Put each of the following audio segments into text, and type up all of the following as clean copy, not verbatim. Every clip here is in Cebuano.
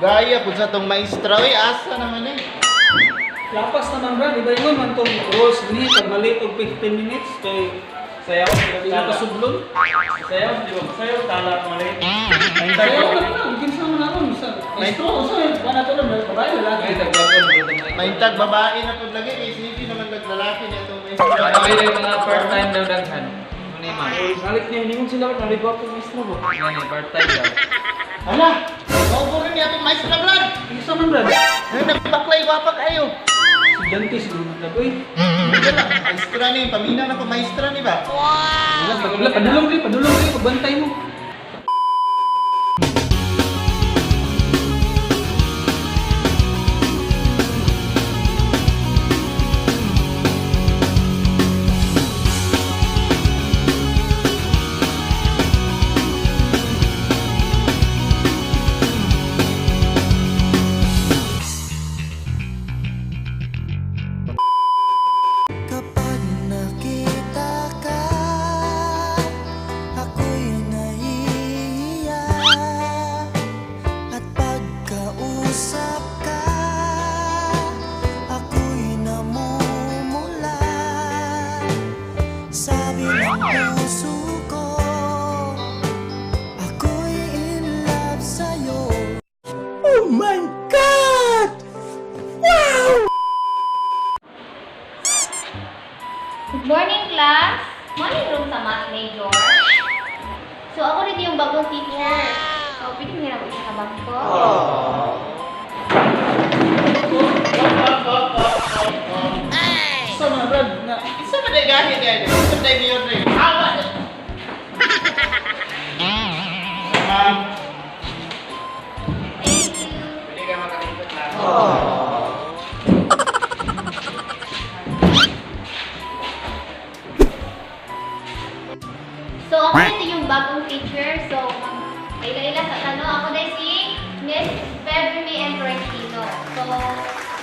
Gaya pud sa tong maestra oy, asa naman eh. Lapas naman, Brad. Iba yun man tong rules ni pag mali og 15 minutes kay Sayaw, di na kasublon. Sayaw, di ba? Sayaw, tala, mali. Sayaw ka na, kinsa man aron sa maestro usa wala to lang babae lalaki. Ay, tagbagon, bro. Maintag babae na pud lagi kay sige naman naglalaki niya tong maestra. Ay, yung mga part-time daw daghan. Ano yung ma'am? Balik niya ningon sila naligo ako maestro ba. Ano yung part-time daw? Hala, mao rin niya tong maestra, Brad. Kinsa man, Brad? Ay, nagbaklay gwapa kayo. Estudyante siguro man, Brad. Uy, Wala, maestra ni, paminaw na pa maestra ni ba? wala padulong rin, padulong rin pagbantay mo. Kapag nakita ka, ako'y nahihiya. At pagkausap ka, ako'y namumula. Sabi ng puso ko, ako'y in love sa'yo. Oh my God! Wow! Good morning, class! Morning room sa math major. So, ako rin yung bagong teacher. So, pwede mo hirap isa ka bangko? Kinsa man, Brad, na Isa man ay gahi niya. Isa man ay mayor rin. Awa! Ma'am, Thank you. pwede ka makalingkot na. So, ako rin yung bagong teacher. So, kaila-ila sa tanong. Ako na si Miss Febremy M. Florentino. So,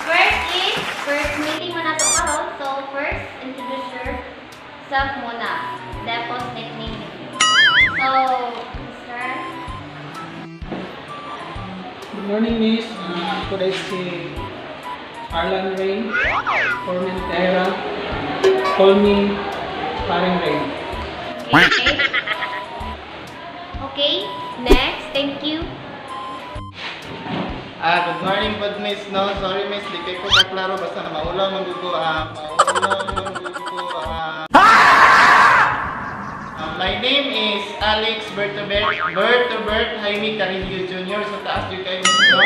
first is, first meeting mo na to karon. So, first, introduce yourself muna. Tapos, nickname ninyo. So, Mr. Good morning, Miss. Ako dahil si Arlan Ray, Formentera. Call me Paring Ray. Okay. Okay, next. Thank you. Ah, good morning po, miss. No, sorry, miss. Di kayo ko kaklaro. Basta maulaw man ko. Maulaw man ko. My name is Alex Bertobert, Bertobert Jaime Carillo Jr. Sa taas yun kayo, miss, no?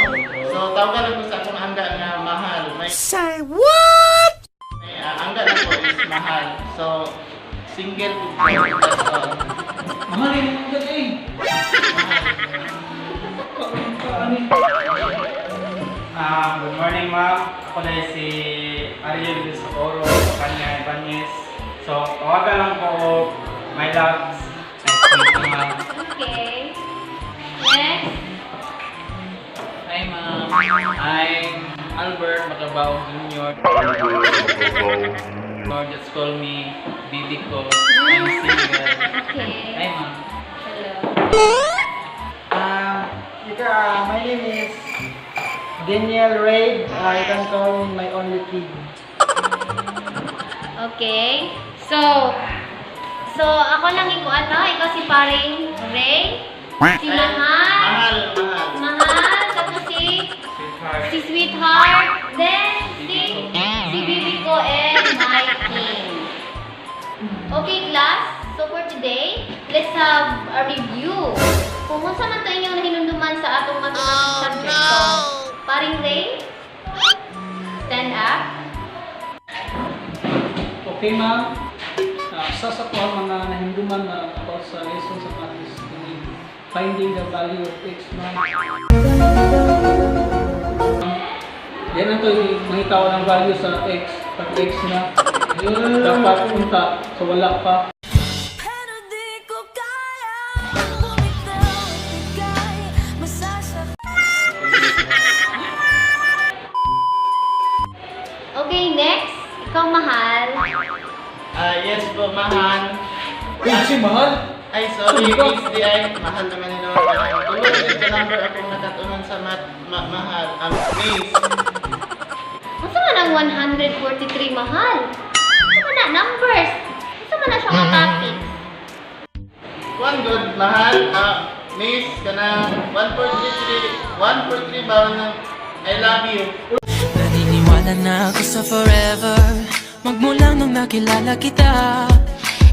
So, tawagan lang ko sa akong angga nga mahal. May, Say what? may angga na ko is mahal. So, single po ko. That's all. Mahal yung mga eh. Ano eh? Good morning, ma'am. Ako na si Ariel de Socorro, Kanya Ibanez. So, tawagan lang ko, my loves. Nice to meet you, ma'am. Okay. Next. Hi, ma'am. I'm Albert Macabao Jr. Or just call me Bibi ko. I'm single. Okay. Hi, ma'am. Hello. My name is Daniel Ray. You can call me my only kid. Okay. So, ako lang ikaw ano, ikaw si paring Ray, si Mahal, Mahal, mahal. Mahal, tapos si Sweetheart. si Sweetheart, then si Bibi ko and my king. Okay, class. So for today, let's have a review. Kung unsa man to inyong nahinumduman sa atong mathematics subject. So, paring Ray, stand up. Okay, ma'am. Isa sa ko ang mga nahinumduman na about sa lesson sa math is finding the value of x, ma'am. Yan ang to mangita ko ng value sa x. Pag x na, dapat punta so wala pa. Pero di ko kaya bumitaw at ika'y masasaktan. Okay, next. Ikaw, Mahal. Ah, yes po, mahal. Uy, si Mahal! Ay, sorry, Miss di ay. Mahal naman ni Noah. Tulo din ka number akong nakatunan sa math, mahal. Ang miss. Unsa man ang 143, mahal? Unsa man na numbers? Unsa man na siya nga topics? One good, mahal. Ah, miss, kana 1433, 143 ba ng I love you. Naniniwala na ako sa forever, magmula nung nakilala kita.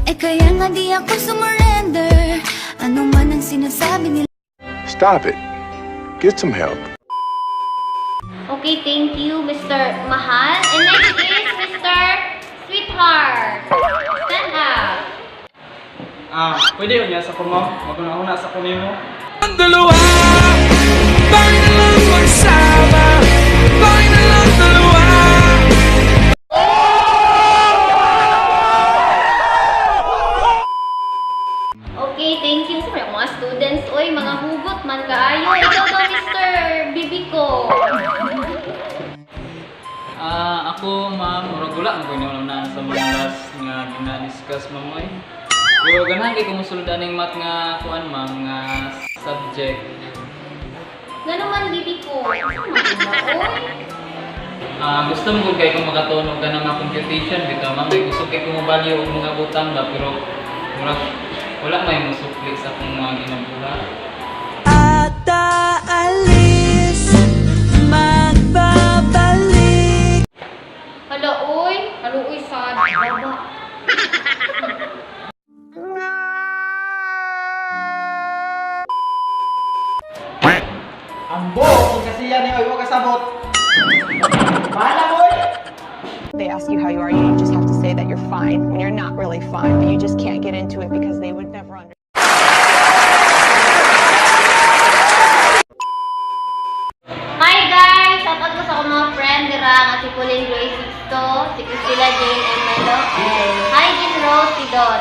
Eh kaya nga di ako sumurrender, ano man ang sinasabi nila. Stop it. Get some help. Okay, thank you, Mr. Mahal. And next is Mr. Sweetheart. Stand up. Pwede yun niya sa ko, ma'am. Maguna-una sa ko nimo. Ang dalawa, tayo na lang magsama, tayo na lang dalawa. Okay, thank you sa mga students. Oy, mga hugot man kaayo. Ikaw daw, Mr. Bibico. Ako, ma'am, murag wala man ko inunaan sa mga last nga gina-discuss, ma'am, oy. Pero ganahan kay kumusulod aning math nga kuan, ma'am, nga subject. Nga naman, Bibico. Ano man ba, oy? Gusto mo kay kung makatunog ka ng mga computation bitaw, ma'am, kay gusto kay kung mobalyo og mga butang ba, pero murag wala may musukli sa akong mga ginabuhat. At aalis, magbabalik. Hala, oy. Hala, oy, sad. Baba. Ambo, kung kasi yan eh, oy, huwag kasabot. Bahala mo, oy! They ask you how you are, you just have to say that you're fine when you're not really fine, but you just can't get into it because they would never understand. Hi guys! Shout out ko sa akong mga friend dira nga si Pauline Grace Sixto, si Priscilla Jane M. Melo, and hi Jean Rose Sidon.